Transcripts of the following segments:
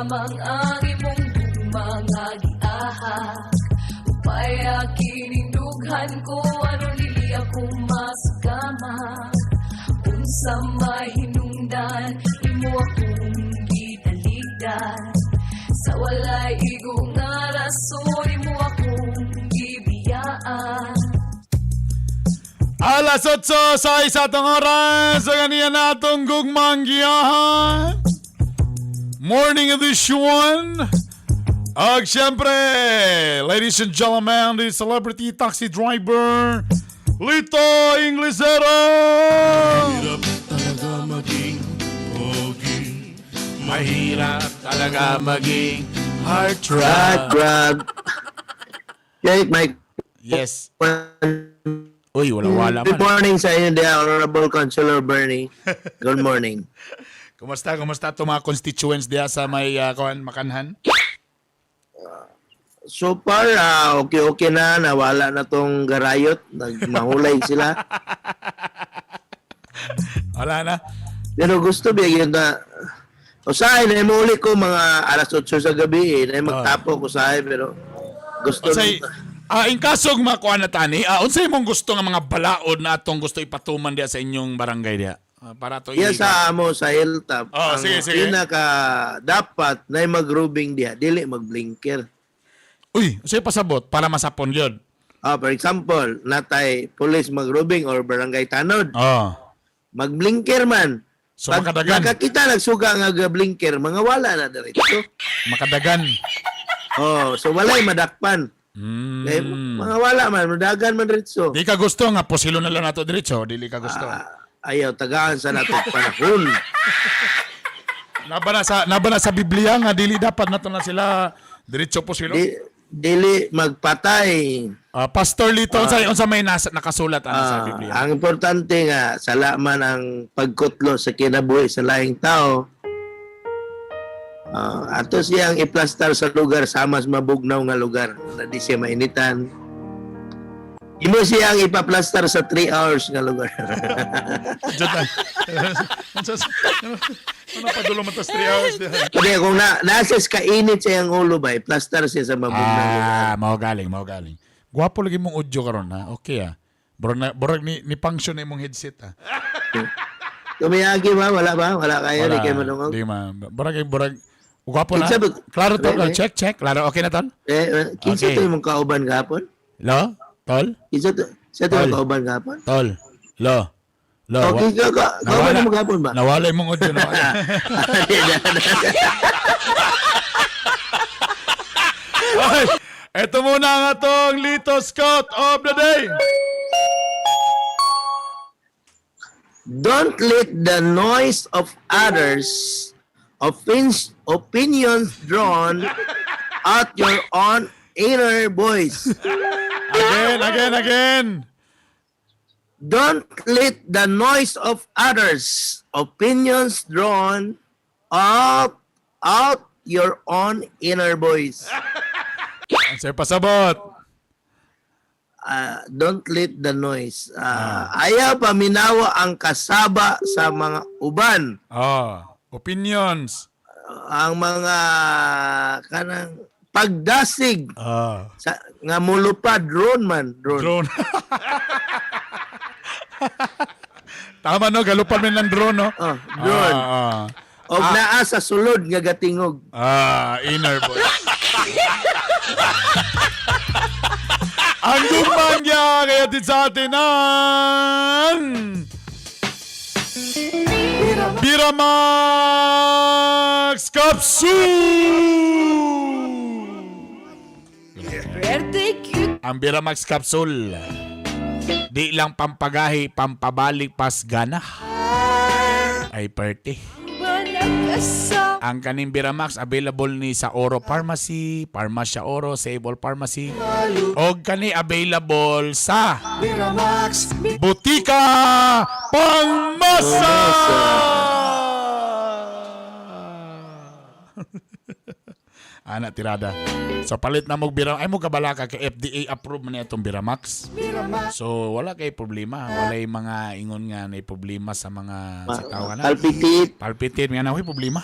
lamang ang imong gugma nga giahak. Upaya kining dughan ko aron dili ako masugama. Unsa may hinungdan imo akong gitaligdan. Sa walay igo nga rason imo akong gibiyaan. Alas 8 sa isa atong oras sa kaniya na atong gugmang giyahan. Morning edition. Ag siyempre, ladies and gentlemen, the celebrity taxi driver, Lito Inglesero! Mahirap talaga maging pogi. Mahirap talaga maging heartthrob. Drag, drag. Yeah, Mike. Yes. Uy, wala-wala Good man. Morning sa inyo, the Honorable Councilor Bernie. Good morning. Kumusta, kumusta itong mga constituents diya sa may kuan, Makanhan? So far, okay-okay na. Nawala na tong garayot. Nagmahulay sila. Wala na. Pero gusto bigyan na. Usahay, na muli ko mga alas 8 sa gabi eh. Na magtapo ko usahay, pero gusto Unsay in kasog makuha na tani, unsay mong gusto nga mga balaod na atong gusto ipatuman diya sa inyong barangay diya? Para to Iya sa amo sa Hilltop. Oh, ang sige, sige. pinaka dapat na magrubing diha, dili magblinker. Uy, unsay pasabot para masapon yun? For example, natay police magrubing or barangay tanod, magblinker man. So Pag makadagan, nakakita nagsuga nga blinker, mga wala na diretso. Makadagan. Oh, so walay madakpan. Eh, mga wala man, madagan man diretso. Di ka gusto nga posilo na lang nato diretso, dili ka gusto. Ayaw tagaan sa nato panahon. Naba na sa Biblia nga dili dapat nato na sila diretso posilo. Dili magpatay. Pastor Lito, unsa unsa may nasa, nakasulat ana sa Biblia? Ang importante nga sala man ang pagkutlo sa kinabuhi sa laing tao. Ato siyang iplastar sa lugar sa mas mabugnaw nga lugar na di siya mainitan. Imo siyang ipaplastar sa 3 hours nga lugar. Diyan ta. Ano pa dulo man tas 3 hours diha? Kaya kung nasa kainit sa iyang ulo ba, iplastar siya sa mabugnaw lugar. Ah, mao galing, mao galing. Gwapo lagi mong audio karon ha. Okay ah. Borag na, borag ni function na imong headset ah. Tumiyagi ba? Wala ba? Wala kayo? Di kayo madungog? Di ma. Borag borag gwapo na. Kinsa Klaro tol, Eh, eh. Check check. Klaro okay na tol? Eh, kinsa to imong kauban gahapon? Lo? Tol? Kinsa to? Sa to Tol. imong kauban gahapon? Tol. Lo. Lo. Okay, kauban mo gahapon ba? Nawala imong audio nawala. Ay, eto muna ang atong Lito Scout of the day. Don't let the noise of others' opinions drown out your own inner voice. Again, again, again. Don't let the noise of others' opinions drown out your own inner voice. Ang sa'yo pasabot. Don't let the noise. Ayaw paminawa ang kasaba sa mga uban. Oh, opinions. Ang mga kanang pagdasig sa nga mulupad drone man drone. Drone. Tama no, galupan man ng drone no. Oh, drone. Og naa sa sulod nga gatingog. Ah, inner voice. Ang gumangya kaya din sa atin ang Biramax Capsule! Ang Biramax Capsule, di lang pampagahi, pampabalik pas gana. Ay, perti. Ang kaning Biramax available ni sa Oro Pharmacy, Pharmacia Oro, Sable Pharmacy. Og kani available sa Butika Pangmasa. Ana tirada. So palit na mo bira ay mo kabala ka kay FDA approve man itong Biramax. So wala kay problema, walay mga ingon nga nay problema sa mga sa tawa na. Palpitate. Palpitate nga na huy problema.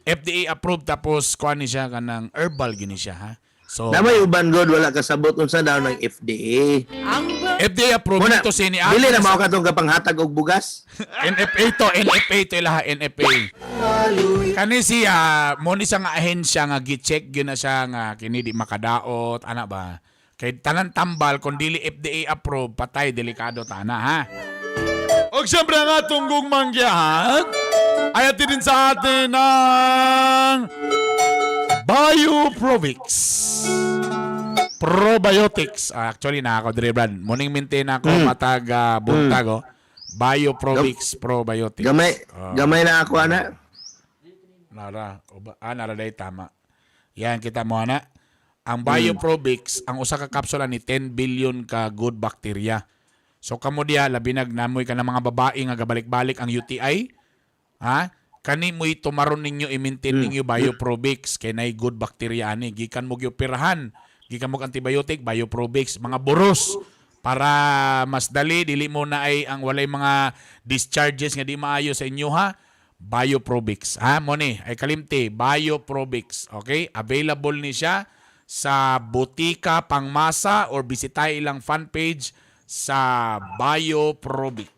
FDA approved tapos kuan ni siya kanang herbal gini siya ha. So Namay uban god wala kasabot unsa daw ng FDA. FDA approved Muna, ito sini dili na mao katong kapanghatag og bugas. NFA to, NFA to ilaha, NFA. Kani siya, mo ni siya nga ahensya nga gi-check gyud na siya nga kini di makadaot, ana ba? Kay tanan tambal kung dili FDA approve, patay delikado tana ha. Og siyempre ang atong gugmanggihan ay atin din sa atin ng Bioprovix. Probiotics. Ah, actually, na ako, Dre Brad. Morning maintain ako, matag buntag, oh. Bioprovix, probiotics. Gamay gamay na ako ana. Nara, oba, nara day, tama. Yan, kita mo, ana. Ang Bioprovix, ang usa ka kapsula ni 10 billion ka good bacteria. So kamo diya, labi nagnamoy ka ng mga babae nga gabalik-balik ang UTI. Ha? Kani mo'y tumaron ninyo i-maintain ninyo Bioprovix kay nay good bacteria ani. Gikan mo gyoperahan, gikan mo antibiotic, Bioprovix, mga buros para mas dali dili mo na ay ang walay mga discharges nga di maayo sa inyo ha. Bioprovix. Ha, mo ni ay kalimti Bioprovix. Okay? Available ni siya sa botika pangmasa or bisitay ilang fan page sa Bioprovix.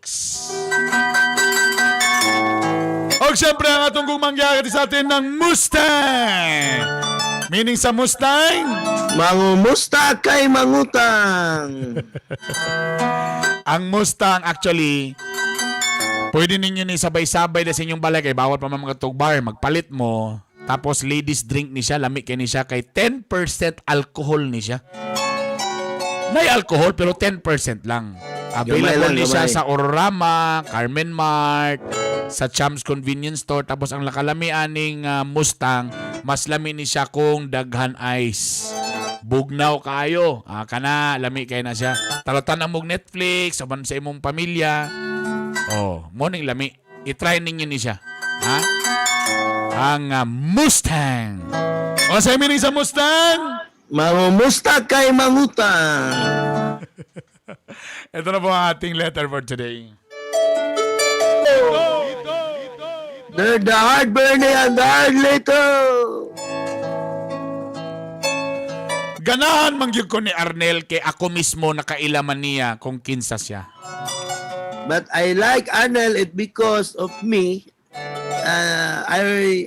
Og siyempre ang atong gumanggyari sa atin ng Mustang. Meaning sa Mustang, Mangumusta kay mangutang. ang Mustang actually pwede ninyo ni sabay-sabay na sa inyong balay kay bawal pa man mga bar, magpalit mo. Tapos ladies drink ni siya, lami kay ni siya kay 10% alcohol ni siya. May alcohol pero 10% lang. Gamay Available lang, ni siya gamay. sa Ororama, Carmen Mart, sa Champs Convenience Store. Tapos ang nakalami aning Mustang, mas lami ni siya kung daghan ice. Bugnaw kayo. Ah, kana, lami kay na siya. Talatan ang mong Netflix, uban sa imong pamilya. Oh, morning lami. I-try ninyo ni siya. Ha? Ang Mustang. O sa meaning sa Mustang? Mangumusta kay mangutang. Ito na po ang ating letter for today. They're the hard burning and the hard little. Ganahan man gyud ko ni Arnel kay ako mismo nakailaman niya kung kinsa siya. But I like Arnel it because of me. I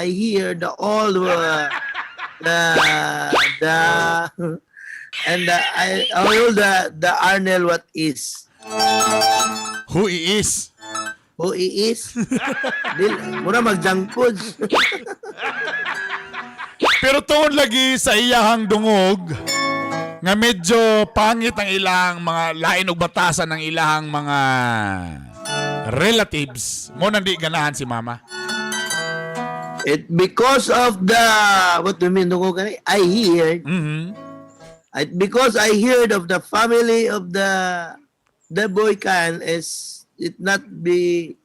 hear the all the and the, I all the Arnel what is Who he is? who he is. Dil, mura mag junk foods. Pero tungod lagi sa iyahang dungog nga medyo pangit ang ilang mga lain og batasan ng ilahang mga relatives mo nang di ganahan si mama. It because of the what do you mean dungog gani? I hear I, because I heard of the family of the boy can is it not be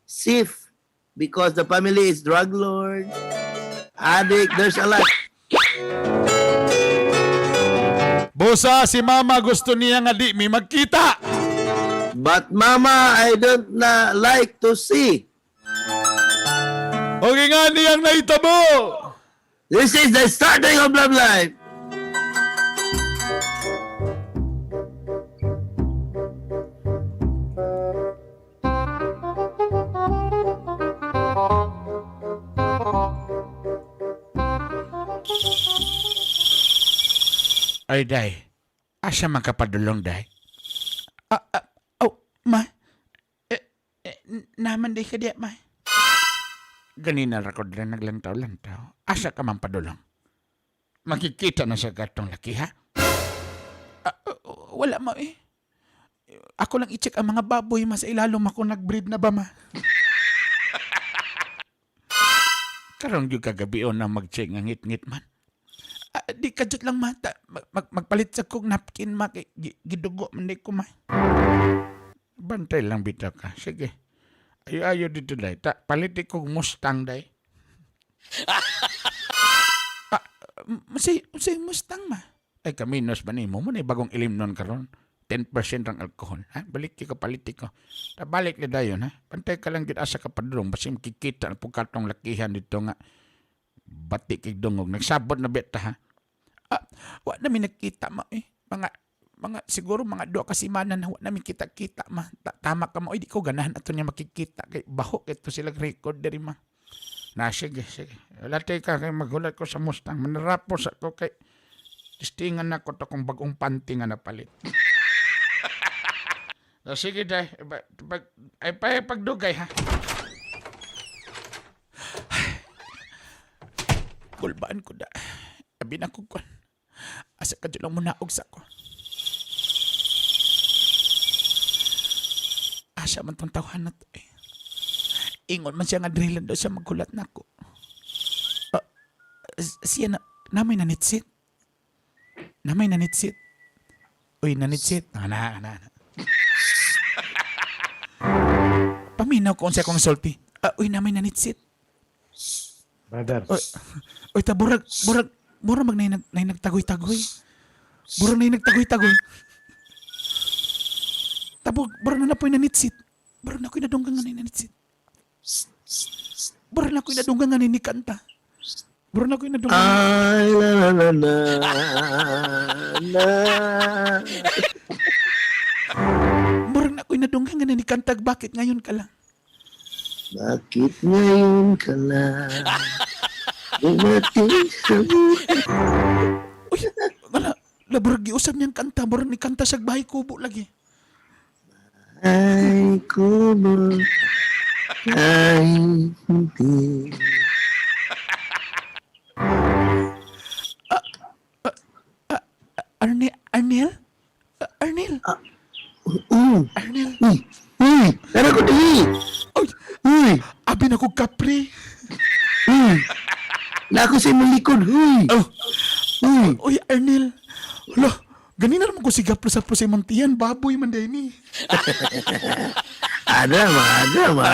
safe because the family is drug lord, addict. There's a lot. Busa si mama gusto niya nga di mi magkita. But mama, I don't na like to see. Okay nga niyang nahitabo. This is the starting of love life. Ay, day. Asa man ka padulong, day? Ah, ah, oh, ma. Eh, eh, naman day ka diya, ma. Ganina ra ko dira naglantaw-lantaw. Asa ka man padulong? Makikita na sa gatong laki, ha? Ah, ah, wala ma eh. Ako lang i-check ang mga baboy, ma. Sa ilalom ako nag-breed na ba, ma? Karon gyud kagabi on na mag-check nga ngit-ngit man. Ah, di kadyot lang ma. Magpalit sa kong napkin ma. Kay, gidugo man di ko ma. Bantay lang bitaw ka. Sige. Ayo ayo dito day. Ta, palit di kong Mustang day. Unsay unsay Mustang, ma? Ay, kaminos ba nimo mo na bagong ilim nun karon? 10% ang alkohol. Ha? Balik ka palit ko. Tabalik na dayon, ha? Pantay ka lang gid asa ka padrong. Basta makikita na pugkatong lakihan dito nga. Bati kay dungog. Nagsabot na beta, ha? Ah, wa namin nakita, ma, eh. Mga, siguro mga 2 ka semana na wa namin kita-kita, ma. Tama ka mo. Ay, di ko ganahan ato niya makikita. Kay baho kay to sila record diri, ma. Na, sige, sige. Latay ka kay maghulat ko sa Mustang. Manarapos ako kay testingan na ko to kung bagong panty nga napalit. Na, sige, day. Ay, pa, pagdugay, ha? Kulbaan ko da. Abi na ko kon. Asa ka lang muna og sa ko. Asa man tong tawhan na to eh. Ingon man siya nga drillan daw siya maghulat nako. Ah, siya na, namay nanitsit. Namay nanitsit. Uy, nanitsit. Ana, ana, ana. Paminaw ko unsa akong sulti. Ah, uy, namay nanitsit. Brother. Uy, uy, ta burag, burag, mura mag nay nagtagoy-tagoy. Mura nay nagtagoy-tagoy. Tabo, mura na napoy nanitsit. Mura na ko'y nadunggan nga nay nanitsit. Mura na ko'y nadunggan nga nay nikanta. Mura na ko'y nadunggan. Ay, la la la la la. Mura na ko'y nadunggan nga nay nikanta. Bakit ngayon ka lang? Bakit ngayon ka lang dumating sa buhay? Uy, wala. Laburag giusap niyang kanta. Mura ni kanta sa bahay kubo lagi. Ay, kubo, ay, hindi. Arnel? Arnel? Ah, Arnel? Arnel? Uy, uy, tara ko dili. Uy, Uy, abi na ko kapre. uy. Na ako sa imong likod, uy. Oh, Uy, uy, Arnel. Hala, ganina naman ko si Gaplo sa sa imong tiyan. Baboy man din ni. ada ma, ada ma.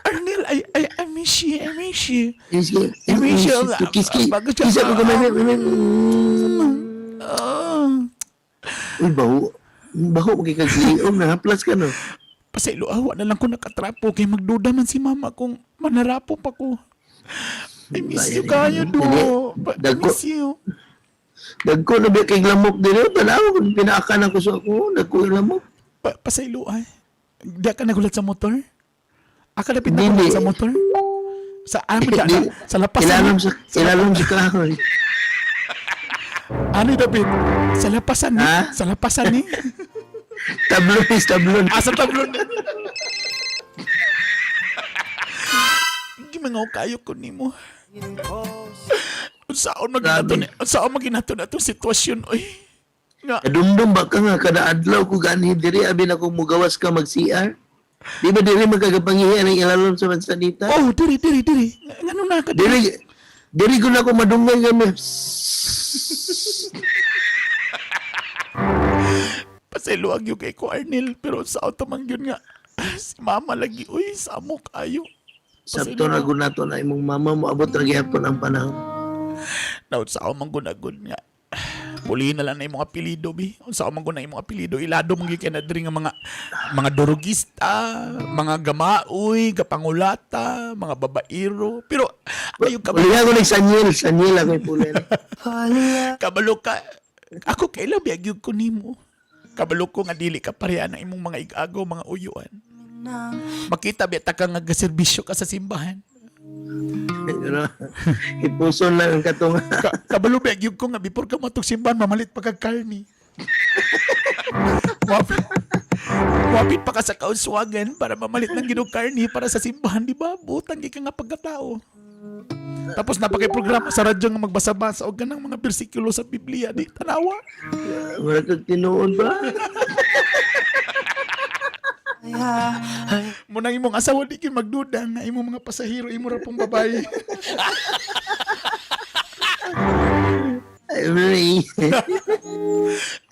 Arnel, I miss you, I miss you. Kiski, I miss you. kiski, Bago siya- kisa ko kamay, Ah, Uy, baho. Baho, magkikagliom na, haplas ka, no? Pasaylo, awa na lang ko nakatrapo kay magduda man si mama kung manarapo pa ko. I miss you kayo do. I Dagko. miss you. Dagko na ba kay lamok din? Tanaw, kung pinaakan ako sa ako, dagko yung lamok. Pasaylo ay. Di ka nagulat sa motor? Aka dapit Hindi. nagulat sa motor? Sa ano di Hindi. sa lapasan. Ilalam sa kahoy. Ano dapit? Sa lapasan ni. Ha? Sa lapasan ni. Tablon is tablon. Asa tablon. Gimangaw kayo ko nimo. Unsaon maginato Grabe. ni unsaon maginato na itong sitwasyon oy. Nga Kadumdum ba ka nga, kada adlaw ko ganhi diri, abi na kung mugawas ka mag-CR? Di ba diri magkagapangihi ang ilalom sa mansanita? Oh, diri diri diri. Ngano na ka Diri, diri ko na ako madunggan kami. Pasaylo ang yung kay ko Arnel pero sa man yun nga si mama lagi uy samo kayo. Sabto na gunato na imong mama mo abot ra gihapon ang panahon. Naud sa man gunagod nga. Puli na lang na imong apelyido bi. Unsa man guna imong apelyido ilado man gyud kay na diri nga mga durugista, mga gamaoy, gapangulata, mga babairo. Pero ayo ka Uli ako ni Sanyel, Sanyel ako ipuli. kabalo ka. Ako kailan biyag gyud ko nimo. Kabalo ko nga dili ka pareha na imong mga igago, mga uyuan. Makita biya ta ka nga gaserbisyo ka sa simbahan. Pero ipuson lang ang katunga. Kabalo ba gyud ko nga before ka matug simbahan mamalit pa kag karni. Wapit. Wapit pa ka sa kauswagan para mamalit ng ginoo karni para sa simbahan, di ba? Butang gi ka nga pagkatao. Tapos napakay programa sa radyo nga magbasa-basa og ganang mga bersikulo sa Biblia, di tanawa. Wala kag tinuod ba? Munang imong asawa di gyud magduda nga imong mga pasahero imo ra pong babae. Ay, may.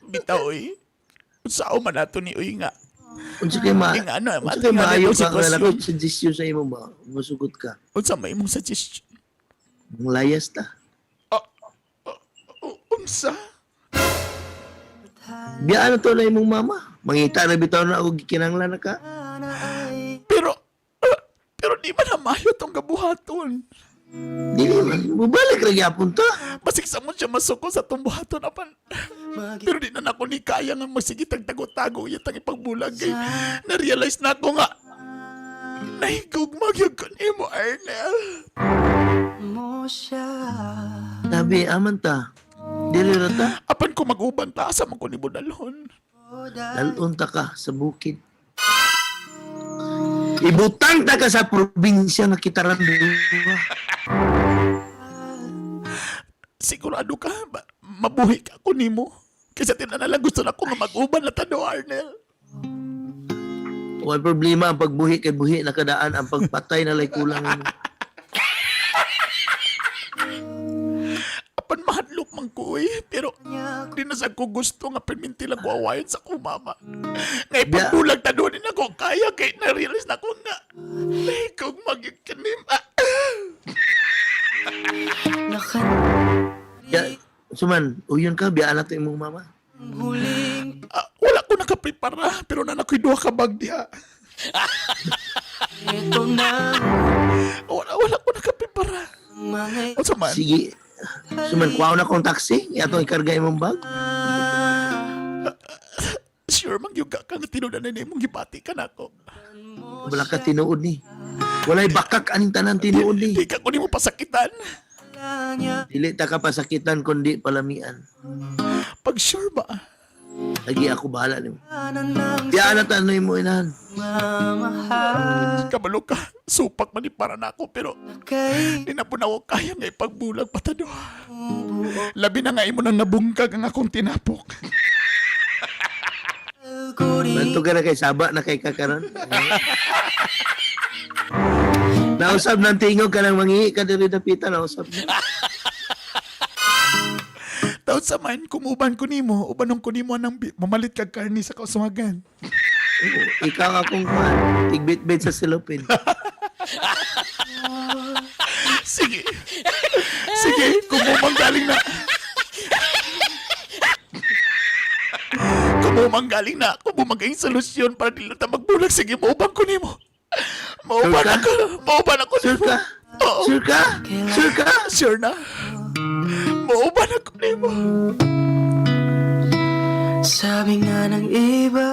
Bitaw oy. Unsaon man ato ni oy nga? Unsa kay ma? Nga ano, Unsa kay nga maayo itong ka nga sitwasyon. nako suggestion sa imo ba? Masugot ka. Unsa may imong suggestion? Layas ta. Oh. Unsa? Biyaan na to na imong mama. Mangita na bitaw na og gikinahanglan na ka. Pero pero di man na maayo tong gabuhaton. Dili man. Mubalik ra gyapon ta. Basig sa mo siya masuko sa tong buhaton apan. Pero di na nako ni kaya nga magsige tagtago-tago iya tang ipagbulag kay na-realize na ako nga nahigugma gyud ko nimo, Arnel. Sabi, aman ta. Dili ra ta. Apan ko mag-uban ta asa man ko nimo dalhon. Dalon ta ka sa bukid. Ibutang ta ka sa probinsya nga kitaran duha. Sigurado ka ba, mabuhi ka ko nimo. Kaysa tinana lang gusto na ko nga mag-uban na ta do, Arnel. Wal problema ang pagbuhi kay buhi na kadaan ang pagpatay na lay kulang nimo. Apan mahadlok man ko eh. Pero di na sa ko gusto nga perminti lang ko awayan sa akong mama. Nga ipagbulag ta doon din ako kaya kay na-realize na ko nga ikaw magikanim. Ah, Ya, suman, uyon ka biyaan na to imong mama. Ah, wala ko nakaprepara pero na ako'y duha ka bag diha. Wala ko nakaprepara. Unsa man? Sige. Suman, kuha na kong taxi. Atong ikarga imong bag. Sure man gyud ka nga tinuod na imong gibati ka nako. Wala ka tinuod ni. Walay bakak aning tanan tinuod ni. Di ka ko nimo pasakitan. Dili ta ka pasakitan kundi palamian. Pag sure ba? Lagi ako bahala nimo. Biyaan na ta ano imo inahan. Kabalo ka, supak man ni para nako pero di na po na ako kaya nga ipagbulag patado. Labi na nga imo nang nabungkag ang akong tinapok. Banto ka na kay saba na kay kakaron. Nausab ng tingog ka nang mangihi ka diri dapita nausab na. Taon sa man, kumuban ko nimo, ubanong ko nimo anang mamalit kag karni sa kausuhagan. Oo, ikaw akong kuan, tigbitbit sa silupin. Sige. Sige, kumumang galing na. Kumumang galing na. Kumumang galing solusyon para di lang ta magbulag. Sige, mauban ko nimo. Mauban Sure ka? ako. Mauban ako Sure nimo. ka? Oo. Sure ka? Sure ka? Sure na. Mauban ako nimo. Sabi nga ng iba.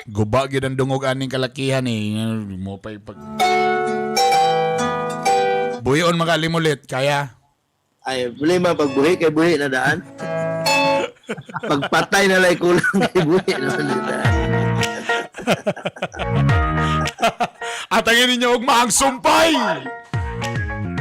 Guba gyud ang dungog aning kalakihan eh. Mo pa ipag Buyon makalimulit kaya. Ay, problema pag buhi kay buhi na daan. Pagpatay na lay kulang kay buhi na daan. At ang ninyo og maang sumpay.